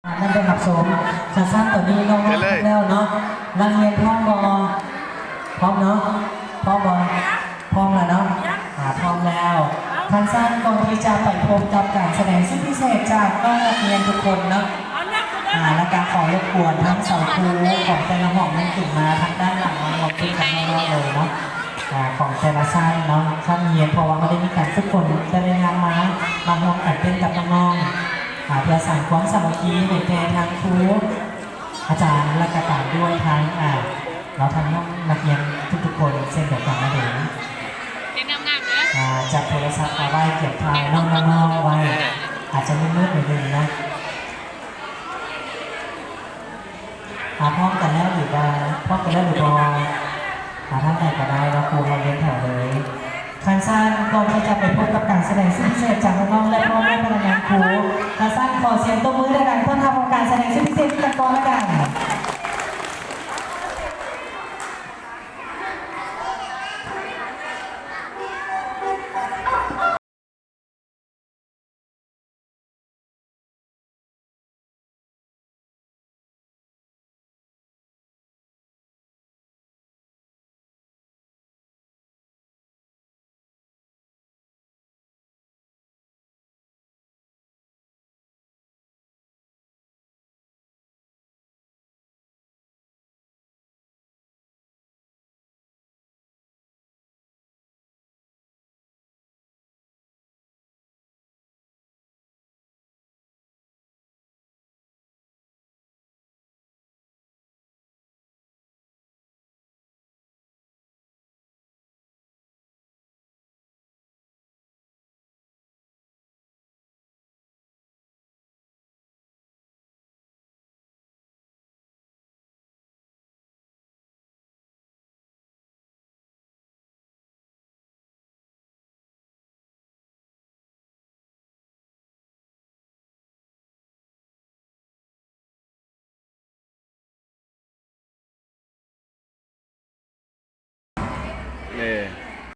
ນັ້ນໄດ້ຮັບຊົມ. ຄັນຊັ້ນຕອນນີ້ນ້ອງໆ ໄດ້ເລີຍ ພ້ອມແລ້ວເນາະ. ນັກຮຽນພ້ອມບໍ່? ພ້ອມເນາະ? ພ້ອມບໍ່? ພ້ອມແລ້ວເນາະ. ອາ ພ້ອມແລ້ວ. ຄັນຊັ້ນກ່ອນທີ່ຈະໄປພົບກັບການສະແດງສຸດພິເສດຈາກນ້ອງນັກຮຽນທຸກຄົນເນາະ ອາ ແລະກະຂໍລົບກວນທັງສອງຄູຂອງແຕ່ລະຫ້ອງນັ້ນຂຶ້ນມາທາງດ້ານຫຼັງມາຮ່ວມເຕັ້ນກັບນ້ອງໆ ເລີຍເນາະ. ອາ ຂອງແຕ່ລະຊັ້ນເນາະ ຊັ້ນຮຽນ ເພາະວ່າເຮົາໄດ້ມີການຝຶກຝົນແຕ່ລະຢ່າງມາ ມາຮ່ວມກັນເຕັ້ນກັບນ້ອງໆ ອາ ເພື່ອສ້າງຄວາມສາມັກຄີໃຫ້ແກ່ທັງຄູ ອາຈານ ແລະກະຕາມດ້ວຍທັງ ອາ ເນາະ ທັງນ້ອງນັກຮຽນທຸກໆຄົນເຊັ່ນດຽວກັນນັ້ນເອງ. ອາ ຈັບໂທລະສັບເອົາໄວ້ ກຽມຖ່າຍນ້ອງໆໄວ້ ອາດຈະມືດໆໜ້ອຍໜຶ່ງເນາະ. ອາ ພ້ອມກັນແລ້ວຫຼືບໍ່? ພ້ອມກັນແລ້ວຫຼືບໍ່? ອາ ທາງໃດກໍໄດ້ເນາະ ຄູເຮົາລຽນແຖວເລີຍ. ຄັນຊັ້ນ ກ່ອນທີ່ຈະໄປພົບກັບການສະແດງສຸດພິເສດຈາກນ້ອງໆ ແລະພໍ່ແມ່ພະນັກງານຄູ ຄັນຊັ້ນ ຂໍສຽງຕົບມືດັງໆ ຕ້ອນຮັບ